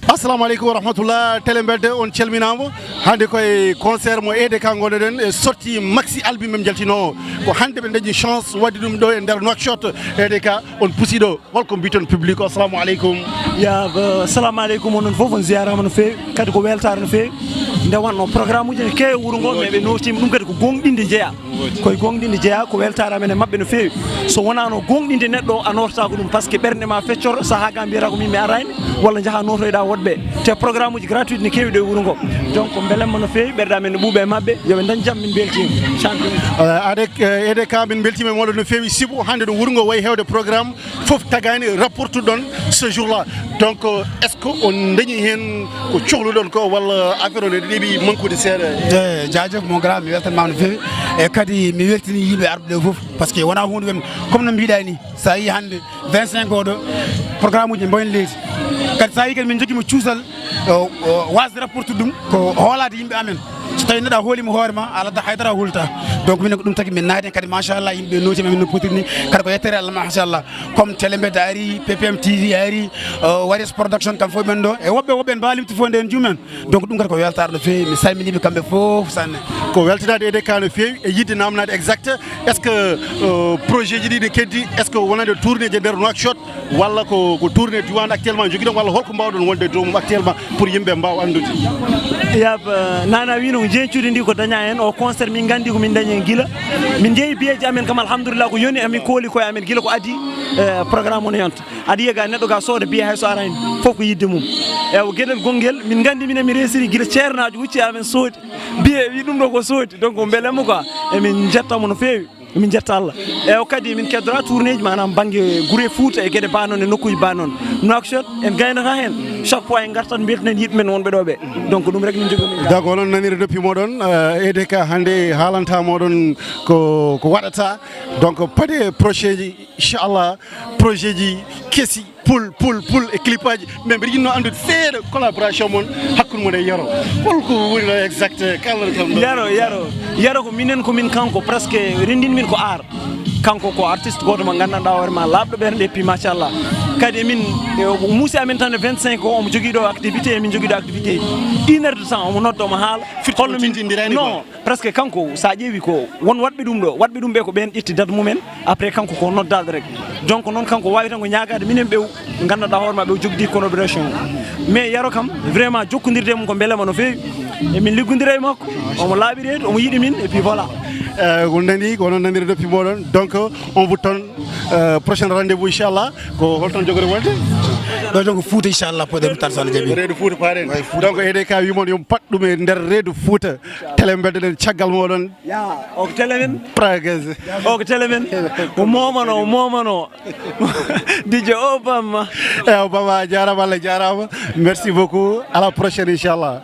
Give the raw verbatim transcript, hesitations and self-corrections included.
Assalamu aleykum wa rahmatullah, Télé Mbedde, on calminaama. Hannde koye concert mo E D K ngonnoɗen, e sortie Maxi Albi men jaltinoo. Ko hannde ɓe dañi chance waɗde ɗum ɗo e nder Nouakchott. E D K, on pusi ɗo. Holko mbiton public o? Assalamu aleykum. Ya, eh, assalamu aleykum, onon fof on ziyarama no feewi, kadi ko weltare no feewi. Nde wonno programme uji ne keewi wuro ngo, mais ɓe notima ɗum kadi ko gonɗinde jeeya. Koye gonɗinde jeeya, ko weltare amen e maɓɓe no feewi. So wonano gonɗinde neɗɗo o, a nootata ko ɗum, parce que ɓernde ma feccoro, saaha ga mbiyata ko min mi arani, walla jaaha notoyɗa woɗɓe. Te programme uji gratuit ne keewi ɗo e wuro ngo. Donc, ko belemma no feewi, ɓerɗe amen no ɓuuɓe e maɓɓe, yoɓe dañ jam, min beltima. Champion. Eh, ade, eh, E D K, min beltima e moɗon no feewi, sibu hannde no wuro ngo wayi hewde programme, fof tagaani rapport ɗon ce jour là. Donc, euh, est-ce que on dañi heen ko cohluɗon ko, walla affaire o ne ɗeɓi manqude seeɗa? Eh, jaajëf mon grand, mi weltanima no feewi. E kadi mi weltini yimɓe arɓe ɗo fof, parce que wona hunde wen, comme no mbiɗa ni, sa yi hannde vingt-cinq o ɗo, programme uji mboyen leydi. Kadi sa yi kadi min jokkima cuusal, o, o, wasde rapportude ɗum, ko hoolade yimɓe amen. So tawi neɗɗo a hoolima hoore ma, a ladda haydara a hulta. Donc minen ko ɗum tagi min naati hen kadi, machallah, yimɓe notima min no potiri ni. Kadi ko yettere Allah, machallah. Comme Télé Mbedde ari, P P M T V ari, o, Waris Production kam fof ɓen ɗo. E woɓɓe, woɓɓe en mbalimti fof nden jumen. Donc ɗum kadi ko weltare no feewi. Mi salminiɓe kamɓe fof sanne. Ko weltanade E D K no feewi e yidde namnade exact. Est-ce que, euh, projet ji ɗi ne keddi? Est-ce que wonande tournée je nder Nouakchott? Walla ko, ko tournée diwan actuellement jogiɗon, walla holko mbawɗon wonde e dow mum actuellement pour yimɓe mbawa anndude? Yab, eh, nana wino ko jeeyi cuuɗi ndi ko daña hen o concert, min gandi ko min dañi hen gila. Min jeeyi biyeji amen kam, alhamdulillah, ko yoni amin kooli koye amen gila ko adi, eh, programme o no yonta. Adi yega neɗɗo ga sooda biye hay so arani, fof ko yidde mum. E o gueɗel gonguel, min gandi minen mi resiri gila ceernajo hucci amen soodi biye, wi ɗum ɗo ko soodi. Donc, ko belemma quoi. Emin jettamo no feewi. Min jetta Allah. E o kadi min keddora tournée ji, maanaam bannge gure Fuuta e geɗe ba noon e nokkuuji ba noon. Nouakchott en gaynata heen. Chaque fois en ngartat mbeltinen yiɗɓe men wonɓe ɗo ɓe. Donc ɗum rek min jogii min. D'accord, onon naniri noppi moɗon, eh, E D K hannde haalanta moɗon ko, ko waɗata. Donc paɗe projet ji, inchallah, projet ji kesi. Pul, pul, pul e clip aji. Mais mbiɗa yiɗno anndude seeɗa collaboration mon hakkunde mon e Yero. Holko woni ɗo exact? Kalana kam ɗo. Yero, Yero. Yero ko minen, ko min kanko, presque renndin min ko art. Kanko ko artiste gooto mo nganndanɗaa hoore ma, laaɓɗo ɓernde, et puis machallah. Kadi emin, e, o muusi amen tan le vingt-cinq o, omo jogii ɗo activité, emin jogii ɗo activité. Une heure de temps, omo nodda, omo haala. Firti holno min tintindirani non, quoi. Presque kanko, sa ƴeewi ko won waɗɓe ɗum ɗo, waɗɓe ɗum ɓe ko ɓen ƴetti date mumen, après kanko ko noddaɗo rek. Donc noon kanko wawi tan ko ñaagade minen ɓe nganndanɗaa hoore ma ɓe jogdi collaboration. Mais Yero kam, vraiment jokkondirde mum ko beelama no feewi. Emin liggodira e makko, omo laaɓi reedu, omo yiɗi min, et puis voilà. Eh, on nani, ko onon naniri noppi moɗon. Donc, on vous donne, euh, prochain rendez-vous, inchallah. Ko holton jogori wonde? Ɗo tan ko Fuuta, inchallah, poɗe ruttade so Allah jaɓi. Reedu Fuuta paɗen. Way Fuuta. Donc, E D K wi mon yo paɗ ɗum e nder reedu Fuuta. Télé Mbedde ɗen caggal moɗon. Ya, o ko télé men. Pragas. O ko télé men. O momano, o momano. D J Obama. Eh, Obama, jarama, Allah jarama. Merci beaucoup. À la prochaine, inchallah.